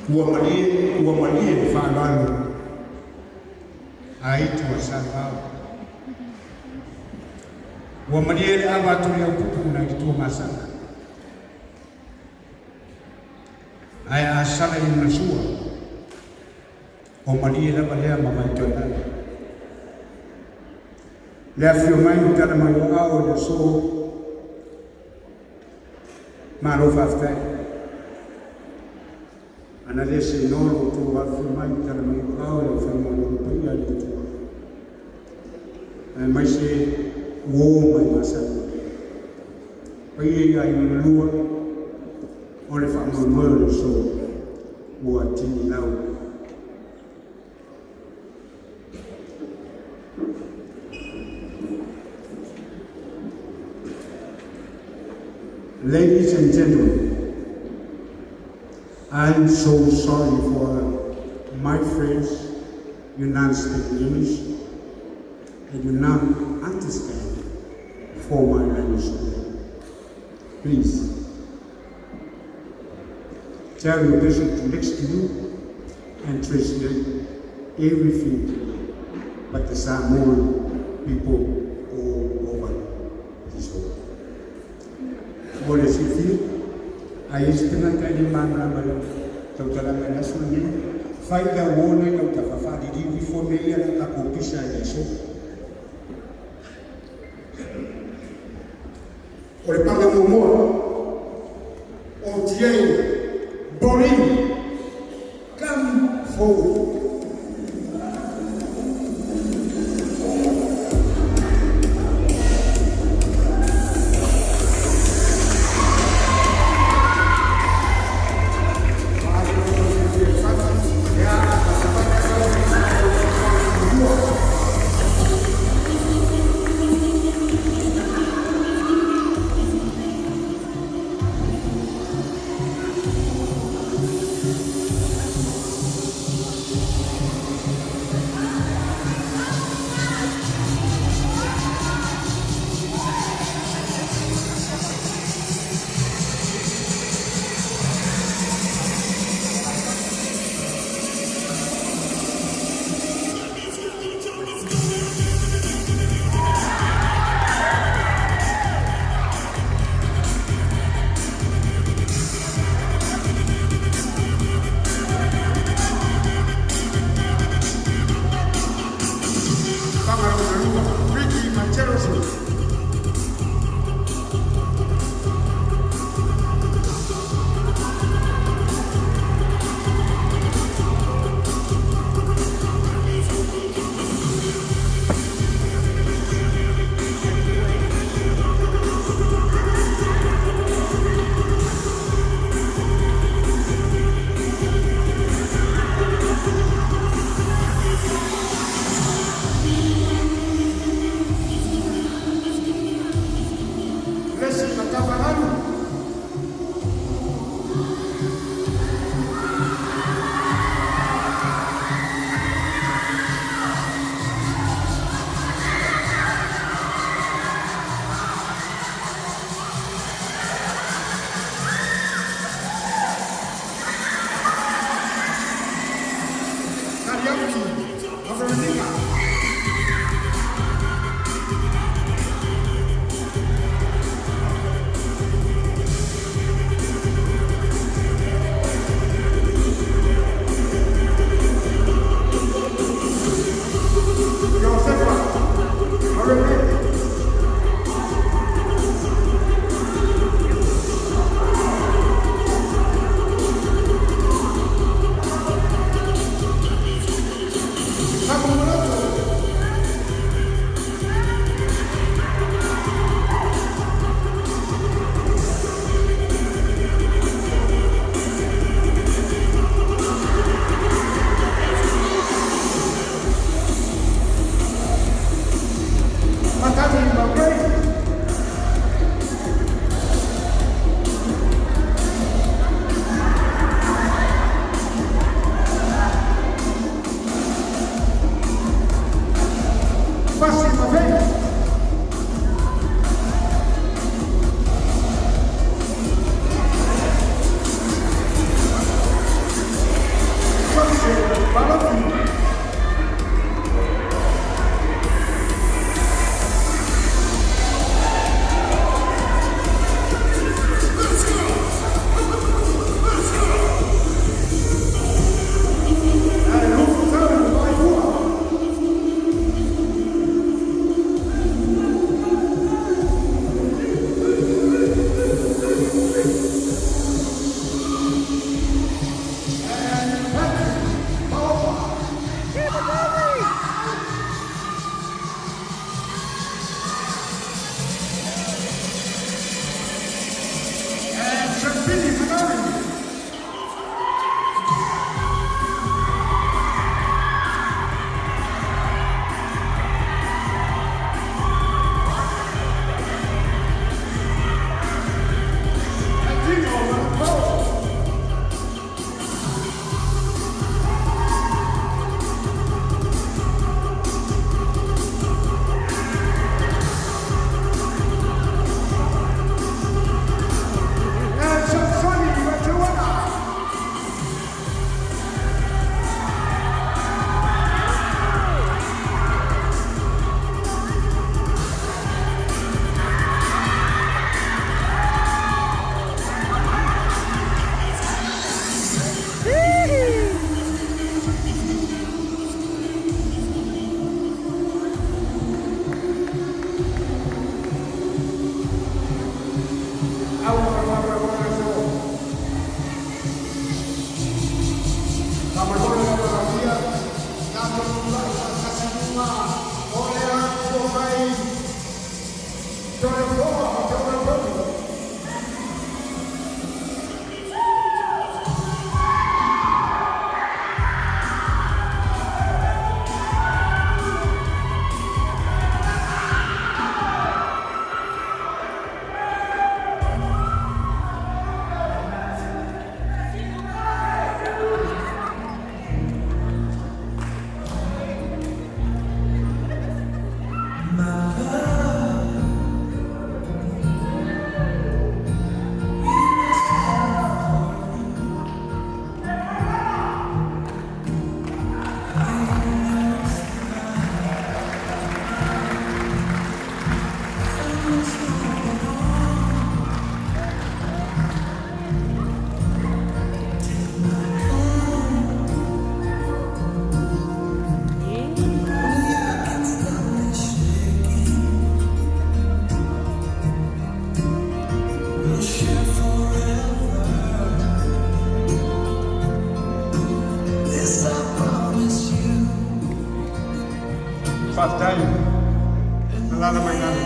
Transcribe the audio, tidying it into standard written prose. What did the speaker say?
Ua malie, ua malie le faaaloalo a aitu a Salevao. Ua malie le ava atu i le aupupu nai le Tuamasaga. Ae a sala i lona sua, o malie lava lea ma vaitoelau. Le afio mai ma tala mai o ao i le aso, malo faafetai. Ana le seinoa lo outou afifio mai ma tala mai o ao i le aufaigaluega paia a le Atua, aemaise uo mai masani. Paia i aiga na lua, o le faamoemoe o le aso ua tinilau. Ladies and gentlemen, I'm so sorry for my friends you not speak English and you not understand for my language today. Please tell your person next to you and translate everything to you. But the Samoan people all over this world. Mo le silafia, a i ai se tagata e le malamalama i lau tautalaga i le aso lenei, fai lau uo lena i lau tafa, faaliliu ifo mea ia o le a tatou pisa ai i le aso. O le pala muamua, o Tiai Borin, come forward. Faamolemole le alafia, tatou tulai faatasi i luga o le Atua mai Toleafoa ma Taulafogi. This I promise you. Faafetai. Alaala mai lalo.